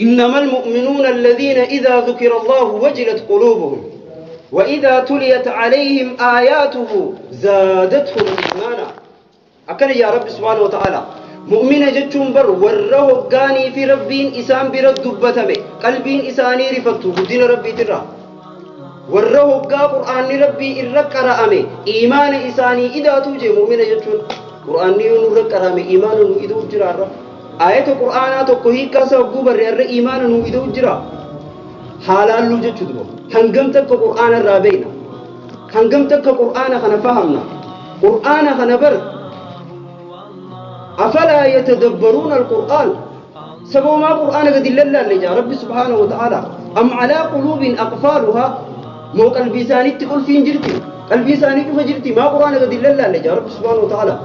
إنما المؤمنون الذين إذا ذكر الله وجلت قلوبهم وإذا تليت عليهم آياته زادتهم إيمانا. أكن يا رب سبحانه وتعالى مؤمن جتشون بر وره قاني في ربين إسان برد دبتمي قلبين إساني رفتو دين ربي ترى وره قا قرآن ربي إرق رأمي إيمان إساني إذا توجه مؤمن جتشون قرآن نور رأمي إيمان إذا جرى آية القرآن تقوي كاسا وجبر الر إيمان إذا جرى حالان لو جتشون هنجمتك قرآن الرابينا هنجمتك قرآن خنا فهمنا قرآن خنا بر أفلا يتدبرون القرآن سبوا ما قرآن قد إلا اللي جاء رب سبحانه وتعالى أم على قلوب أقفالها مو قلبي ثاني تقول فين جرتي قلبي ثاني كيف جرتي ما قرآن قد إلا اللي جاء رب سبحانه وتعالى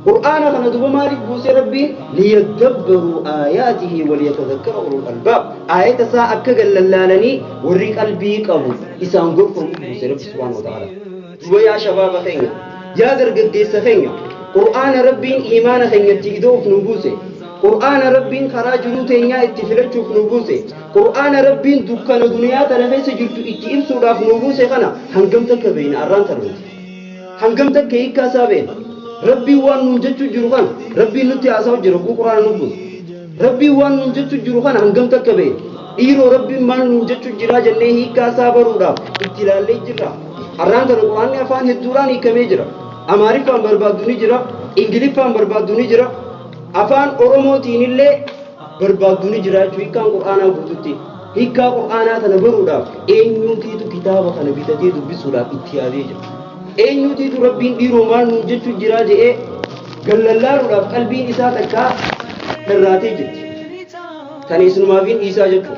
قرآن خنا دبا مالك بوسي ربي ليدبروا آياته وليتذكر أولو الألباب آية ساعة كجلالني وري قلبي قبو إسان غرفهم بوسي رب سبحانه وتعالى ويا شباب خينا يا درجة خينا قرآن ربي إيمان خينا تيدوف نبوسي قرآن ربي خراج روتينيا اتفلتشوف نبوسي قرآن ربي دكان دنيا تنفيس جرتو اتئم سوراف نبوسي خنا هنقمتك بين أران تروت هنقمتك كيكا سابين ربي وان نجتو جروخان ربي نتي أساو جروخو قرآن نبوس ربي وان نجتو جروخان هنقمتك بين إيرو ربي مان نجتو جرا جنيه كاسا برودا اتلالي جرا أران ترو قرآن أفان هدوراني كمي جرا أمريكان بربادوني جرا إنجليفان بربادوني جرا أفان أوروموتين اللي بربادوني جرا هيكان قرآن غوتتي هيكا قرآن تنبرودا اينيوتيتو كتابة كان بيتاتي دبسودا اتيادي جرا اينيوتيتو ربين دي رومان نجتو جرا جي غللالودا قلبين إسا تكا دراتي جت كان إسنمافين إسا جتو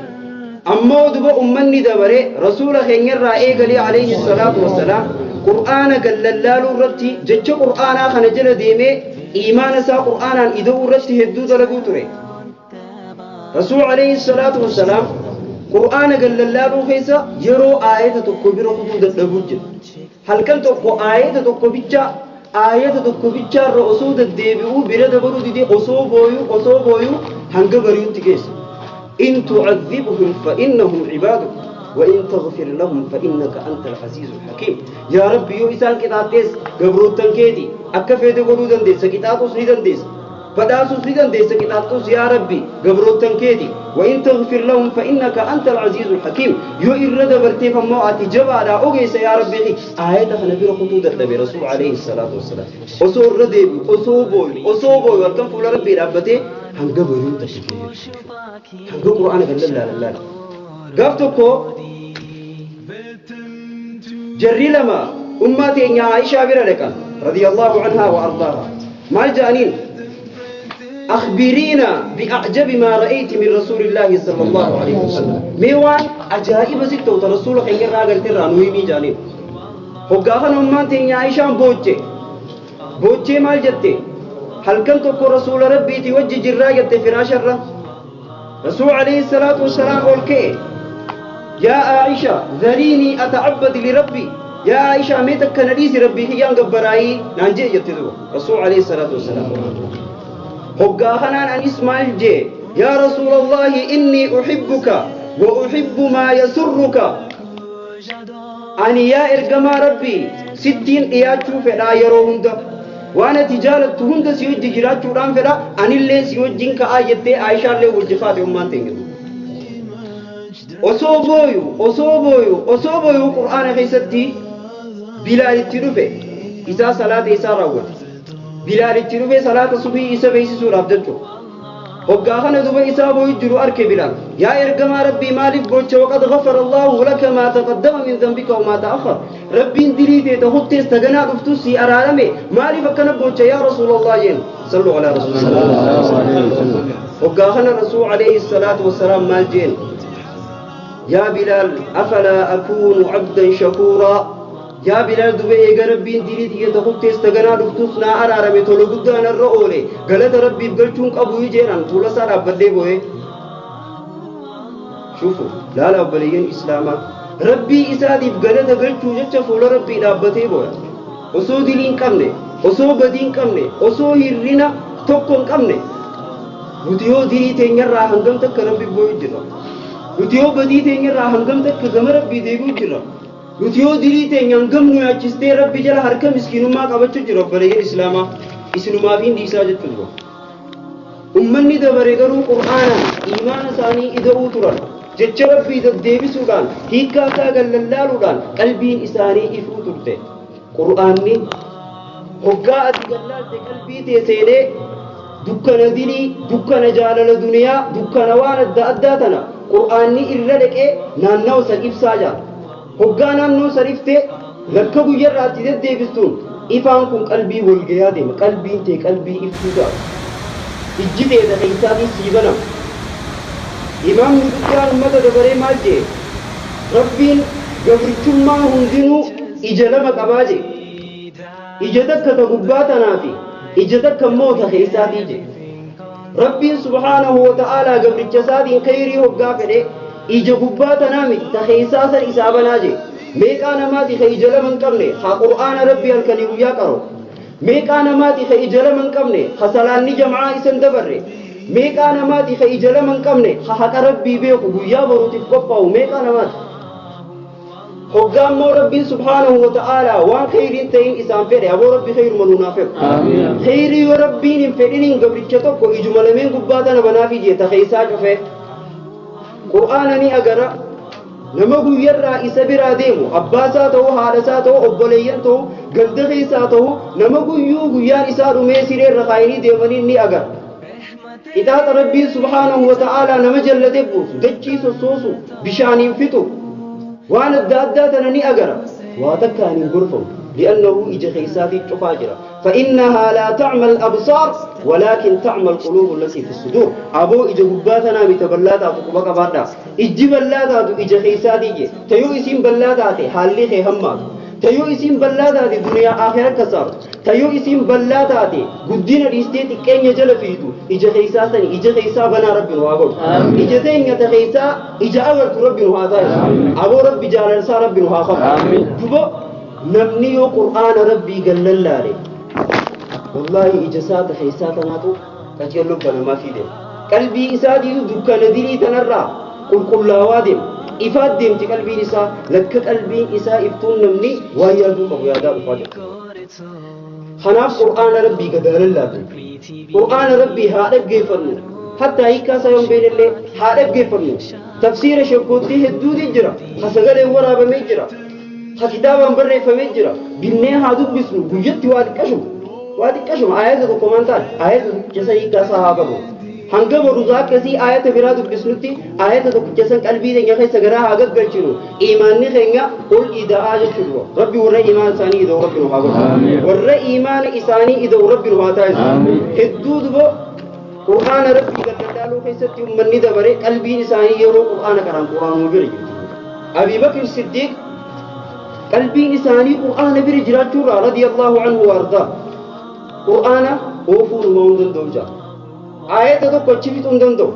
أما دبا أمني دبري رسول خير رأي عليه الصلاة والسلام قرآن قللالو رتي جتش قرآن خنجل ديمي إيمان سا قرآن إذا رتي هدو دلقو تري رسول عليه الصلاة والسلام قرآن قللالو خيسا يرو آية تكبير خطو دلقو هل كان تقو آية تكبير آية تكبير رؤسو ددبيو برد برو دي أصو بويو أصو بويو هنگ بريو تكيس إن تعذبهم فإنهم عبادك وإن تغفر لهم فإنك أنت العزيز الحكيم. يا ربي يو إسان كتاتيس قبروتن كيتي أكفيد قرودن ديس كتاتوس ندن ديس فداسوس ندن ديس كتاتوس يا ربي قبروتن كيتي وإن تغفر لهم فإنك أنت العزيز الحكيم. يو إرد برتي فما أتجبا لا أوجيس يا ربي آية خنبير خطوط النبي رسول عليه الصلاة والسلام أصور ردي أصور بوي أصور بوي والكم فول ربي ربتي هنقبرون تشكيل هنقبر قرآن قال لا لا لا قفتكو جري لما أمتي إن عائشة برلك رضي الله عنها وأرضاها ما الجانين أخبرينا بأعجب ما رأيت من رسول الله صلى الله عليه وسلم ميوان أجائب ستة رسول خير راجل ترى نويمي جانين هقاها أمتي إن عائشة بوجه بوجه مال جتة هل كنت رسول ربي توجه جراية فراش الرّ رسول عليه الصلاة والسلام قال يا عائشة ذريني أتعبد لربي يا عائشة ميتك كنديس ربي هي قبراي نانجي يتدو رسول عليه الصلاة والسلام هقاهنا عن إسماعيل جي يا رسول الله إني أحبك وأحب ما يسرك أني يا إرقما ربي 60 إياتشو فلا يروهم ده وانا تجارة هند سيوجي جراتشو رام فلا أني اللي سيوجين كآية عائشة اللي وجفات أمان تنجدو osoo booyu osoo booyu osoo booyu qur'aana keessatti bilaalitti dhufe isaa salaata isaa raawwate bilaalitti dhufe salaata subii isa beeksisuudhaaf jechuudha hoggaa kana duba isaa booyu jiru arke bilaal yaa ergamaa rabbii maaliif gocha waqad ghafara allahu laka maa taqaddama min dhanbika wamaa ta'akhkhar rabbiin dilii teeta hubtees taganaa dhuftu si araarame maaliif akkana gocha yaa rasuulallah jeen sallu alaa rasuulillah hoggaa kana rasuul alayhi salaatu wassalaam maal jeen يا بلال أفلا أكون عبدا شكورا يا بلال دبي ربي ديريت يتخبت استغنا دفتوسنا أرارمي تولو قدان الرؤولي غلط ربي بقلتون أبو يجيران طول سارة بدي بوي شوفوا لا لا بليين إسلاما ربي إسادي بغلط قلتو جتش فول ربي دابتي بوي أسو دلين كمني أسو بدين كمني أسو هرنا توكم كمني Nuti yoo dirii teenyarraa hangam takka Rabbi boo'u jira. Nuti yoo badii teenyarraa hangam takka gama Rabbii deebi'u jira. Nuti yoo dirii teenya hangam nu yaachistee Rabbi jala harka miskiinummaa qabachuu jira obboleeyyan Islaamaa. Isinumaaf hin dhiisaa jechuudha. Ummanni dabare garuu Qur'aanaan iimaana isaanii ida'uu turan. Jecha Rabbii deddeebisuudhaan hiikkaa isaa gallallaaluudhaan qalbiin isaanii ifuu turte. Qur'aanni hoggaa ati gallaalte qalbii tee seenee dukkana dilii, dukkana jaalala duniyaa, dukkana waan adda addaa tana Qur'aanni irra dhaqee naannawa san ibsaa jira. Hoggaa naannoo san iftee lakka guyyarraa ati deddeebistuun ifaan kun qalbii walgayaa deema. Qalbiin tee qalbii iftuu ta'a. Ijji tee keessaatii sii banama. Imaamni guddaan ummata dabaree maal jee? Rabbiin gabrichummaa hundinuu ija lama qabaa jee. Ija takka ta gubbaa tanaa fi ija takka immoo ta keessaatii jee. Rabbiin subhaanahu wa ta'aalaa gabricha isaatiin khayrii hoggaa fedhe ija gubbaa tanaa miti ta keessaa san isaa banaa jee. Meeqaa namaati ka ija lama hin qabne haa Qur'aana Rabbii halkanii guyyaa qaro. Meeqaa namaati ka ija lama hin qabne ha salaanni jam'aa isan dabarre. Meeqaa namaati ka ija lama hin qabne ha haqa Rabbii beeku guyyaa boruutiif qophaa'u meeqaa namaati. Hoggaa immoo Rabbiin subhaanahu wa ta'aalaa waan khayriin ta'in isaan fedhe aboo Rabbi khayruma nuunaa fedhu. Khayrii yoo Rabbiin hin fedhiniin gabricha tokko ijuma lameen gubbaa tana banaafi jee ta keessaa cufee. Qur'aana ni agara nama guyyarraa isa biraa deemu abbaasaa ta'u haadhasaa ta'u obboleeyyan ta'u ganda keessaa ta'u nama guyyuu guyyaan isaa dhumee sireerra kaayanii deemanii ni agara. Qixaaxa Rabbiin subhaanahu wa ta'aalaa nama jallatee buusu dachii sossoosu bishaaniin fixu waan adda addaa tana ni agara. Waa takkaan hin gorfamu. Li'annahu ija keessaatii cufaa jira. فإنها لا تعمى الأبصار ولكن تعمى القلوب التي في الصدور. أبو إجا قباتنا متبلاتات قبقى بادا. إجي بلاتات إجا خيساتي جي. تيو إسين بلاتات حالي خي همات. تيو إسين بلاتات دنيا آخرة كسر. تيو إسين بلاتات قدين الإستيت كين يجل فيدو. إجا خيساتني إجا خيسا بنا ربي نواغل. إجا تين يتخيسا إجا أغرت ربي نواغل. أبو ربي جالسا ربي نواغل. دبو نمني قرآن ربي قال لله. والله إجسات خيسات ناتو تجلب بنا ما في دم قلبي إسادي دكان ديني تنرى قل قل لا وادم إفاد دم تقلبي إسا لك قلبي إسا إفتون نمني ويا دوك ويا دار فاجر خناف قرآن ربي قدر الله قرآن ربي هذا جيفرنو حتى هيك سيوم بين الليل هذا جيفرنو تفسير شكوتي هدود الجرا خسجل ورا بمجرا خكتابا بري فمجرا بالنهاية هذا بيسنو بيجت واد كشم وادي كشم آيات دوكومنتار آيات جسا يكاسا hanga boru akkasii ayata biraa dubbisnutti ayata tokkicha san qalbii keenya keessa garaa haa gaggalchinu. Iimaanni keenya ol ida'aa jechuudha. Rabbi warra iimaan isaanii ida'u Rabbi nu haa godhu. Warra iimaana isaanii ida'u Rabbi nu haa taasisu. Hedduu duba Qur'aana Rabbii gallallaaluu keessatti uummanni dabare qalbiin isaanii yeroo Qur'aana qaraan Qur'aanuma bira jirti. Abii Bakr Siddiq qalbiin isaanii Qur'aana bira jiraachuurraa radiyallahu anhu wa ardaa. Qur'aana oofuu numaa hin danda'u jaa. Ayata tokko achi fixuu hin danda'u.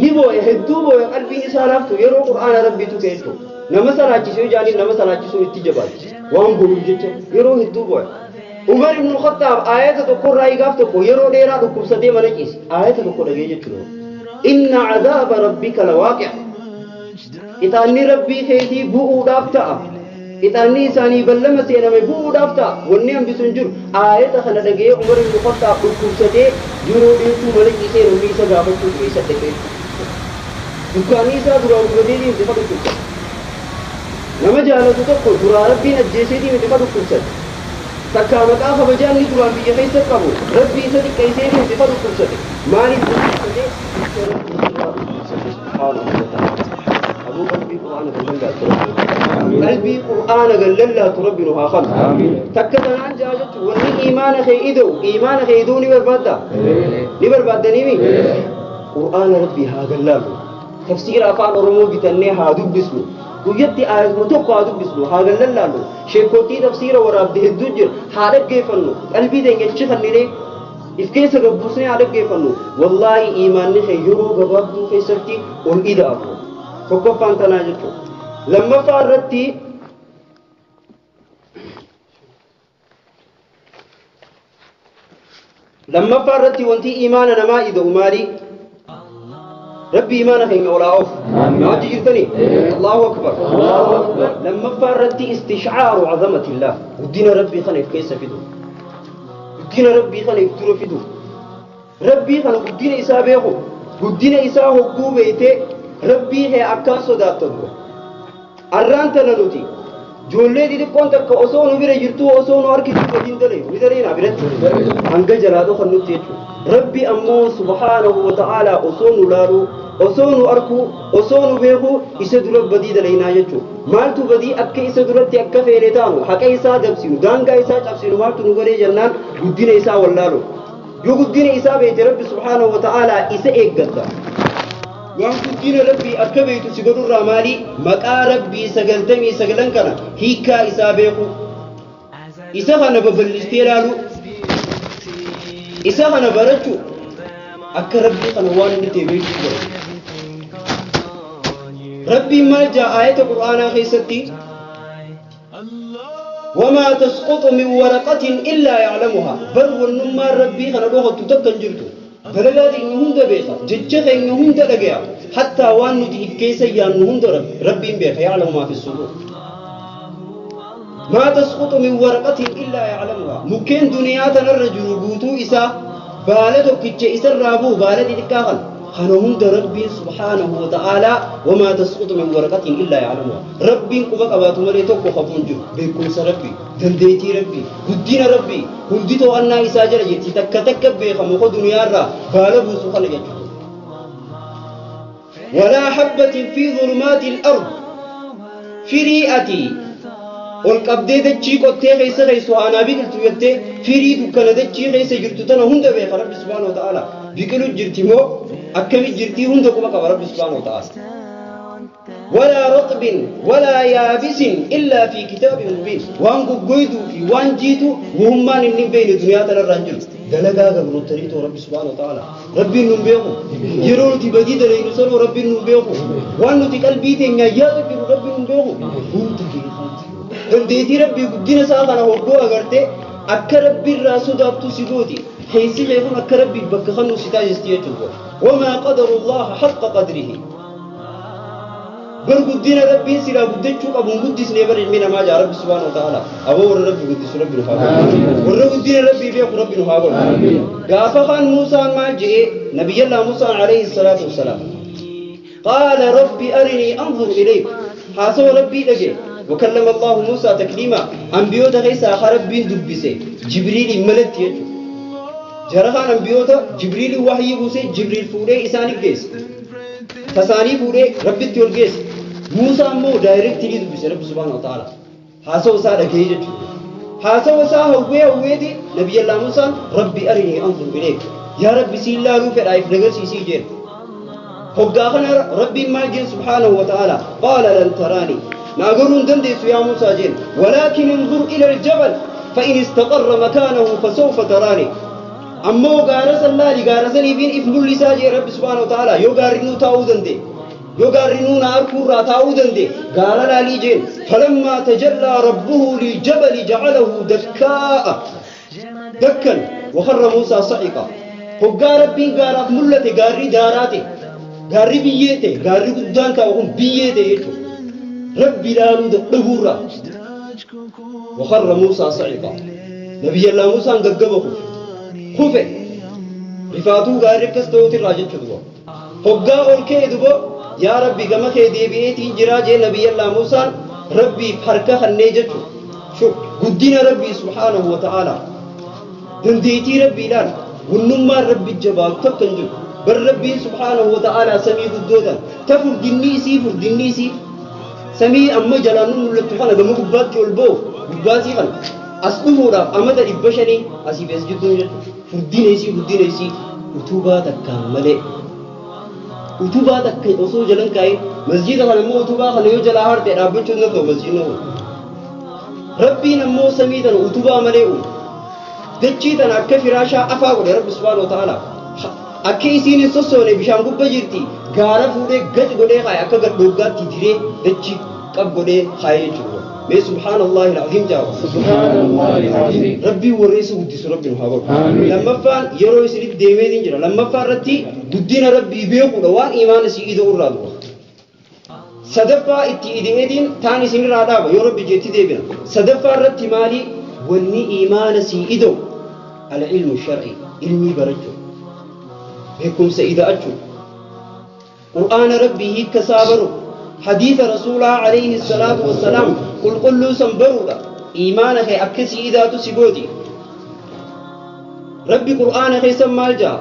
Ni booya hedduu booya qalbiin isaa laaftu yeroo Qur'aana Rabbiitu keessa. Nama salaachisuu jaaniin nama salaachisuu itti jabaati. Waan boruuf jecha yeroo hedduu booya. Umar ibn Khattaab ayata tokkorraa gaaf tokko yeroo dheeraa dhukkubsatee mana ciise. Ayata tokko dhagee jechuudha. Inna cadaaba rabbika lawaaqi'a. Ixaanni Rabbii keetii bu'uudhaaf ta'a. Ixaanni isaanii ballama seename bu'uudhaaf ta'a. Wanni hambisu hin jiru. Ayata kana dhagee Umar ibn Khattaab dhukkubsatee yeroo dheertuu mana ciisee namni isa gaafachuu ture isa dhaqee. Dukkaanni isaa duraa gubatee deemte fa dhukkubsate. Nama jaalatu tokko duraa Rabbiin ajjeesee deemte fa dhukkubsate. Takkaa maqaa kabajaa inni duraan biyya keessa qabu Rabbi isa xiqqeessee deemte fa dhukkubsate. Maaliif dhukkubsate? Abuu qalbii Qur'aana gallallaatu Rabbi. Qalbii Qur'aana gallallaatu Rabbi nu haa khalqu. Takka tanaan jaa jechuun wanni iimaana kee ida'u iimaana kee ida'uu ni barbaaddaa? Ni barbaaddanii? Qur'aana Rabbi haa gallaalu. Tafsiira afaan Oromoo bitannee haa dubbisnu. Guyyatti ayatuma tokko haa dubbisnu haa gallallaallu. Sheekootii tafsiira waraabde hedduu jira haa dhaggeeffannu. Qalbii teenya achi kanneenee if keessa gabbuusnee haa dhaggeeffannu. Wallaahi iimaanni kee yeroo gabaabduu keessatti ol ida'amu. Tokkoffaan tanaa jechuudha. Lammaffaa irratti wanti iimaana namaa ida'u maali? Rabbi imaana keenya olaa of na wajji jirtanii. Allahu akbar. Allahu akbar. Lammaffaa irratti istishcaaru cazamatillah, guddina rabbii kana if keessa fidu, guddina rabbii kana if dura fidu, rabbii kana guddina isaa beeku. Guddina isaa hogguu beeytee rabbii kee akkaan sodaatta. Dura arraan tana nuti ijoollee xixiqqoon takka osoo nu bira jirtuu, osoo nu harkitu waliin dalaynu ni dalaynaa biratti hanga jalaa dhokan nutti jechuudha. Rabbi ammoo subhaanahu wa ta'aalaa osoo nu laaluu, osoo nu arkuu, osoo nu beekuu isa dura badii dalaynaa jechuudha. Maaltu badii akka isa duratti akka feene taanu, haqa isaa dabsinu, daangaa isaa cabsinu maaltu nu godhee jennaan, guddina isaa wallaalu. Yoo guddina isaa beekte rabbi subhaanahu wa ta'aalaa isa eeggatta. Waan guddina rabbii akka beektu si godhurraa maali? Maqaa rabbii 99 kana hiikkaa isaa beeku, isa kana babal'istee ilaalu, isa kana barachuu, akka rabbii kana waan inni ta'e beekuu godha. Rabbiin maal jaa aayata qur'aanaa keessatti? وما تسقط من ورقة إلا يعلمها. بر ونما ربي خنا دوغتو تكن جرتو دلالات إن هند بيخا جتشخ إن هند لقيا حتى وان نتي كيس يان هند ربي بيخا يعلم ما في الصدور. ما تسقط من ورقة إلا يعلمها. ممكن دنيا تنرجو قوتو إسا بالتو كتش إسا الرابو بالتي تكاخل خنا هند ربي سبحانه وتعالى. وما تسقط من ورقة إلا يعلمها. ربي قبك أباتو ملي توكو خفون جو بيكون ربي دنديتي ربي قدين ربي هندتو أنا إسا جرى جتي تك تك بيخا مخو دنيا را بالبو سخل جتو. ولا حبة في ظلمات الأرض فريئتي ol qabdee dachii qottee keessa keessu aanaa biqiltu jettee firii dukkana dachii keessa jirtu tana hunda beeka rabbi subhaanahu wa ta'ala. Biqilu jirti moo akkami jirtii hunda quba qaba rabbi subhaanahu wa ta'ala. ولا رطب ولا يابس إلا في كتاب مبين. وان قويدو في وان جيتو وهم ما ننين بين دنيا تنرنجل دلقا قبل الطريق ربي سبحانه وتعالى. ربي نبيخو يرون تبدي دلين سنو ربي نبيخو وان نتقلبي تنيا يا ربي نبيخو dandeettii rabbii guddina isaa kana hoggoo agartee akka rabbi irraa sodaattu si gooti. Keessi kee kun akka rabbii bakka kannu si taasisti jechuudha. Wamaa qadaru Allaha haqqa qadrihi. Bar guddina rabbiin silaa guddachuu qabu hin guddisnee bar ilmi namaa jaa rabbi subhaanahu wa ta'ala. Aboo warra rabbi guddisu rabbi nu haa godhu. Warra guddina rabbii beeku rabbi nu haa godhu. Gaafa kaan Muusaan maal jedhee? Nabiyyallaa Muusaan alayhi salaatu wassalaam. قال ربي أرني أنظر إليك. حاسو ربي دجي وكلم الله موسى تكليما. أنبيوتا غيسا خربين دبسي جبريل ملت يجو جرخان أنبيوتا جبريل وحي بوسي جبريل فوري إساني جيس تساني فوري ربي تيول جيس. موسى مو دايركتلي دبسي رب سبحانه وتعالى. حاسو سا دجي يجو حاسو سا هوي هوي دي نبي الله موسى ربي أرني أنظر إليك يا ربي سيلا روفي رايف نغر سي جيل هقاخنا ربي ما جين سبحانه وتعالى. قال لن تراني ناقرون دندس يا موسى جين ولكن انظر إلى الجبل فإن استقر مكانه فسوف تراني. أما غارس الله لغارس لي بين إفمل لساجي رب سبحانه وتعالى يو غارنو تاودن دي يو غارنو نار كورا تاودن دي غار لالي جين. فلما تجلى ربه للجبل جعله دكاء دكا وخر موسى صعقا. هقا ربي غارات ملتي غاري داراتي غاري بيته غاري قدان تاوهم بيته يجو ربي لالو دبورا وخر موسى صعقا. نبي الله موسى غغبه خفه رفاتو غاري كستوتي راجل چدو هوغا اولكي دبو يا ربي غما خي ديبيتي جراجه نبي الله موسى ربي فركه خني جچو. شوف غدينا ربي سبحانه وتعالى دنديتي ربي لال ونما ربي جبال تكنجو بل ربي سبحانه وتعالى سمي قدودا تفر دنيسي فر دنيسي سمي أما جلانو ملتو خنا دمو قبات يولبو قباتي خنا أسقفورا أما تريبشني أسي بس جدون جد فر دنيسي فر دنيسي أتوبا تكامله أتوبا تك أسو جلن كاي مسجد خنا مو أتوبا خنا يو جلا هار ترى بچون نتو مسجد نو ربي نمو سمي تن أتوبا ملئو دچي تن أكفراشا أفا قول رب سبحانه وتعالى akka isiin hin sossoone bishaan gubba jirti gaara fuudhee gad godhee kaaye akka gad dhoggaatti diree dachi qab godhee kaaye jechuudha. Mee subhaanallahi alcaziim jaaba. Subhaanallahi alcaziim. Rabbii warra isa guddisu rabbi nu haa godhu. Lammaffaan yeroo isinitti deemeetiin jira. Lammaffaa irratti guddina rabbii beekuudha waan imaana si ida'u irraa dura. Sadaffaa itti ida'eetiin taan isinirraa dhaaba yoo rabbi jeetti deebina. Sadaffaa irratti maali wanni imaana si ida'u? Al-ilmu shar'i, ilmii barachuu, beekumsa ida'achuu, qur'aana rabbii hiikka isaa baru, hadiisa rasuulaa alayhi salaatu wassalaam qulqulluu san baruudha. Imaana kee akkasii idaatu si gooti. Rabbi qur'aana keessan maal jaa?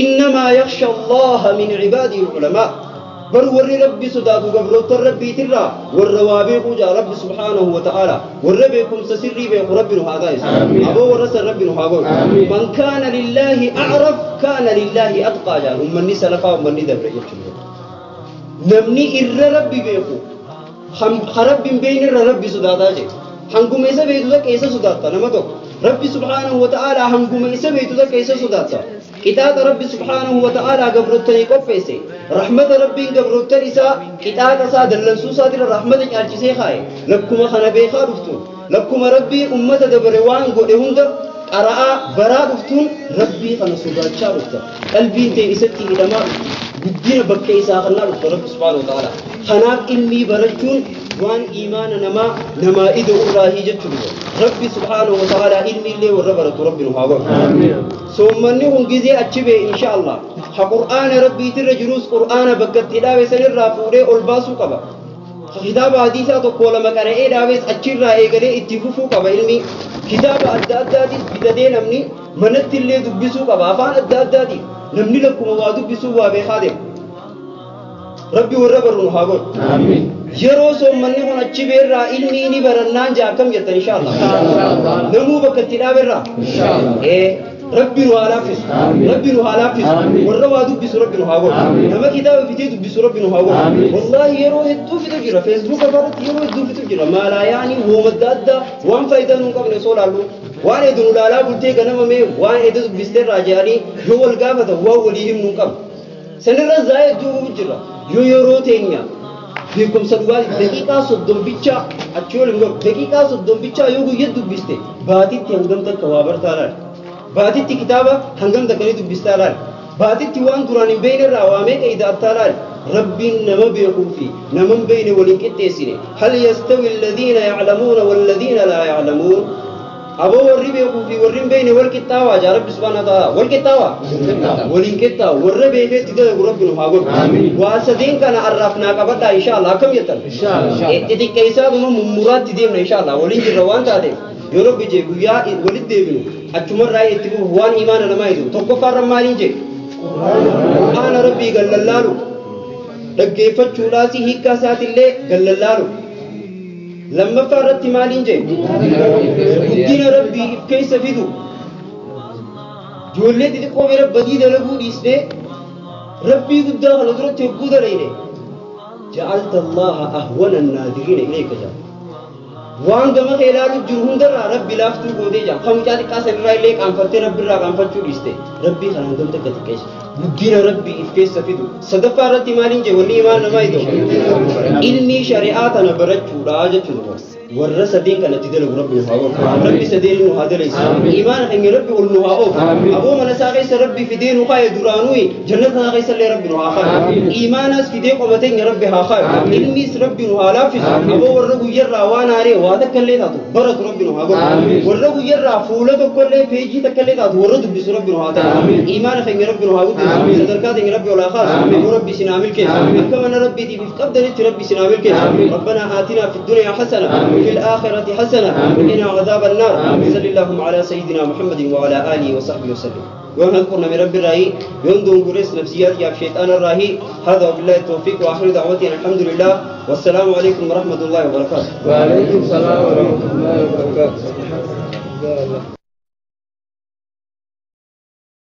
Innamaa yakhsha allaha min cibaadihi ulamaa. Bar warri rabbi sodaatu gabroottan rabbiitirraa warra waa beekuu jaa rabbi subhaanahu wa ta'aala. Warra beekumsa sirrii beeku rabbi nu haa taasisu. Aboo warra san rabbi nu haa godhu. Man kaana lillaahi a'raf kaana lillaahi atqaa jaan ummanni salafaa, ummanni dabre jechuudha. Namni irra rabbi beeku ha rabbi hin beekne irra rabbi sodaataa jedhe. Hanguma isa beektu takka isa sodaatta nama tokko. Rabbi subhaanahu wa ta'aala hanguma isa beektu takka isa sodaatta. Qixaaxa rabbi subhaanahu wa ta'aala gabrottanii qopheesse, rahmata rabbiin gabrottan isaa qixaaxa isaa dallansuu isaatirra rahmata caalchisee kaaye lakkuma kana beekaa dhuftuun, lakkuma rabbii ummata dabare waan godhe hunda qara'aa baraa dhuftuun rabbii kana sodaachaa dhufta. Qalbiin ta'e isatti hidhamaa dhufti. Guddina bakka isaa kannaa dhufta rabbi subhaanahu wa ta'aala. Kanaaf ilmii barachuun waan imaana namaa ida'u irraahii jechuudha. Rabbi subhaanahu wa ta'aala ilmi illee warra baratu rabbi nu haa godhu. Soommanni kun gizee achi bee insha Allah ha qur'aana rabbiitirra jirus qur'aana bakka itti dhaabe sanirraa fuudhee ol baasuu qaba. Kitaaba hadiisaa tokko lama qara'ee dhaabees achirraa eegalee itti fufuu qaba. Ilmi kitaaba adda addaatis bitatee namni manatti illee dubbisuu qaba. Afaan adda addaatiin namni lakkuma waa dubbisuu waa beekaa deema. Rabbi warra baru nu haa godhu. Yeroo soommanni kun achi beerraa ilmii ni barannaan jaa akkam jettan insha Allah? Namuu bakka itti dhaaberraa rabbi nu haa laaffisu. Rabbi nu haa laaffisu. Warra waa dubbisu rabbi nu haa godhu. Nama kitaaba fitee dubbisu rabbi nu haa godhu. Wallaahi yeroo hedduu fitu jira feesbuuka irratti, yeroo hedduu fitu jira maalaa yaani wooma adda addaa waan faayidaa nu hin qabne osoo laallu waan eedu nu laalaa bultee ganama mee waan eedu dubbisteerraa jedhanii yoo wal gaafatan waan walii himnu hin qabnu. Sanirra zaa'ee hedduu jira. Yoo yeroo teenya beekumsa dhugaatii daqiiqaa 30 bichaa achi ol hin gahu, daqiiqaa 30 bichaa yoo guyyaa dubbiste baatitti hangam takka waa bartaa laal? Baatitti kitaaba hangam takka ni dubbistaa laal? Baatitti waan duraan hin beekne irraa waa meeqa ida'attaa laal? Rabbiin nama beekuu fi nama hin beekne waliin qixxeessine. Hal yastawi alladhiina ya'lamuuna walladhiina laa ya'lamuun? Aboo warri beekuu fi warri hin beekne wal qixxaawaa jaa rabbi subhaanahu wa ta'ala. Wal qixxaawaa, waliin qixxaawu. Warra beekeetti dalagu rabbi nu haa godhu. Waa sadeen kana arraaf naa qabadhaa insha Allah. Akkam jettan? Xixiqqeessaatuma mummuraatti deemna insha Allah. Waliin jirra waan taateef yoo rabbi jee guyyaa walitti deebinu achumarraa itti fufu. Waan imaana namaa hidu tokkoffaarra maaliin jee? Qur'aana rabbii gallallaalu dhaggeeffachuudhaasi hiikkaa isaatillee gallallaalu. Lammaffaa irratti maaliin jee? Guddina rabbii if keessa fidu. Ijoollee xixiqqoo bira badii dalaguu dhiisnee rabbii guddaa kana duratti hogguu dalayne ja'alta allaha ahwana annaadiriina ilayka jaa. Waan gama kee ilaalu jiru hundarraa rabbi laaftuu gootee jaa. Kan mucaa xiqqaa sanirraa illee qaanfattee rabbirraa qaanfachuu dhiiste rabbii kana hangam takka xiqqeessa. Guddina rabbii if keessa fidu. Sadaffaa irratti maaliin jee wanni imaan namaa ida'u? Ilmii shari'aa tana barachuudha jechuudha. Warra sadeen kanatti dalagu rabbi nu haa godhu. Rabbi sadeen nu haa dalaysu. Imaana keenya rabbi ol nu haa oofu. Aboo mana isaa keessa rabbi fidee nu kaaye duraanuyi jannata isaa keessa illee rabbi nu haa kaayu. Iimaanas fidee qoma teenya rabbi haa kaayu. Ilmiis rabbi nu haa laaffisu. Aboo warra guyyarraa waan haaree waa takka illee taatu baratu rabbi nu haa godhu. Warra guyyarraa fuula tokko illee peejii takka illee taatu warra dubbisu rabbi nu haa ta'u. Iimaana keenya rabbi nu haa guddisu. Sadarkaa teenya rabbi ol haa kaasu. Aboo rabbi isin haa milkeessu. Akka mana rabbiitiif if qabdanitti rabbi isin haa milkeessu. ربنا آتنا في الدنيا حسنة وفي الآخرة حسنة وقنا عذاب النار. صلى اللهم على سيدنا محمد وعلى آله وصحبه وسلم. يوم نذكرنا من رب الراهي يوم دون قريس نفسيات يا شيطان الراهي. هذا وبالله التوفيق وآخر دعوتنا الحمد لله والسلام عليكم ورحمة الله وبركاته. وعليكم السلام ورحمة الله وبركاته.